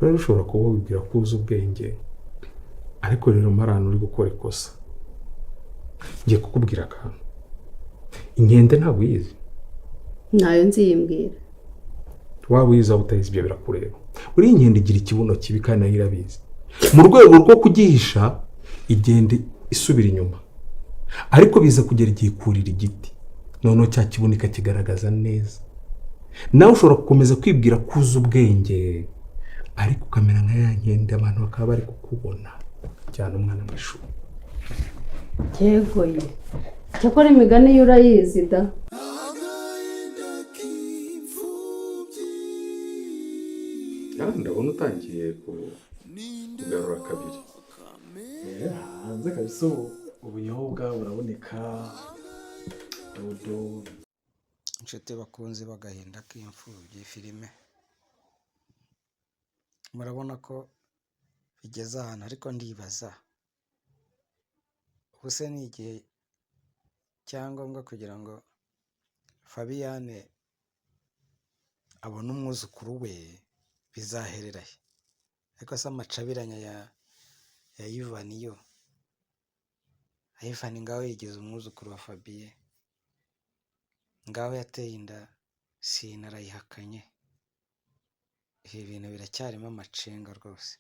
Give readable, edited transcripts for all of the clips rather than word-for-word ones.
Rero ushobora kuba wibwira ko uzi ubwenge, ariko rero marana uri gukora ikosa. Ngiye kukubwira akantu. Inkende ntabwo uyizi? Ntayo nziyimbwira. Waba uyizi, waba utayizi, ibyo birakureba. Buriya inkende igira ikibuno kibi kandi nayo irabizi. Mu rwego rwo kugihisha, igenda isubira inyuma, ariko biza kugera igihe ikurira igiti, noneho cya kibuno ikakigaragaza neza. Nawe ushobora gukomeza kwibwira ko uzi ubwenge, ariko ukamera nka ya nkende, abantu bakaba bari kukubona. Cyane umwana mu ishuri. Yego ye, cyakora imigani yo urayizi da. Agahinda k'imfubyi. Ndabona utangiye kugarura kabiri. Hanze kabisa, ubu ubunyobwa buraboneka, dodo. Inshuti bakunzi b'Agahinda k'Imfubyi filime, murabona ko bigeze ahantu, ariko ndibaza, ubu se ni igihe cyangombwa kugira ngo Fabiyane abone umwuzukuru we? Bizaherera he? Ariko se amacabiranya ya Ivani yo, Ivani ngaho yigize umwuzukuru wa Fabiye, ngaho yateye inda Sina arayihakanye. Ibi bintu biracyarimo amacenga rwose,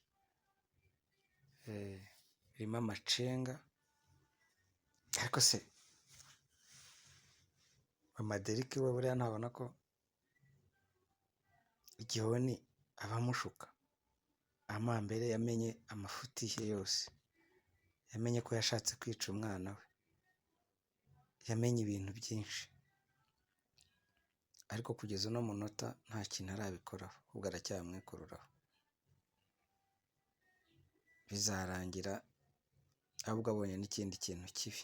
birimo amacenga. Ariko se mama Derike we buriya ntabona ko Igihoni aba amushuka? Amambere yamenye amafuti ye yose, yamenye ko yashatse kwica umwana we, yamenye ibintu byinshi, ariko kugeza uno munota nta kintu arabikoraho, ahubwo aracyamwikururaho. Bizarangira ahubwo abonye n'ikindi kintu kibi.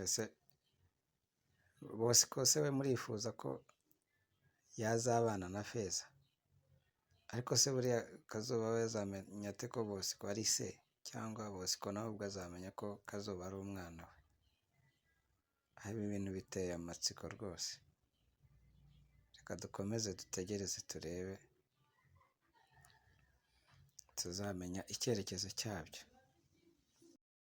Ese Bosco se we murifuza ko yazabana na Feza? Ariko se buriya Kazuba we azamenya ate ko Bosco ari se, cyangwa Bosco nawe ubwo azamenya ko Kazuba ari umwana we? Ibi bintu biteye amatsiko rwose. Reka dukomeze dutegereze turebe, tuzamenya icyerekezo cyabyo.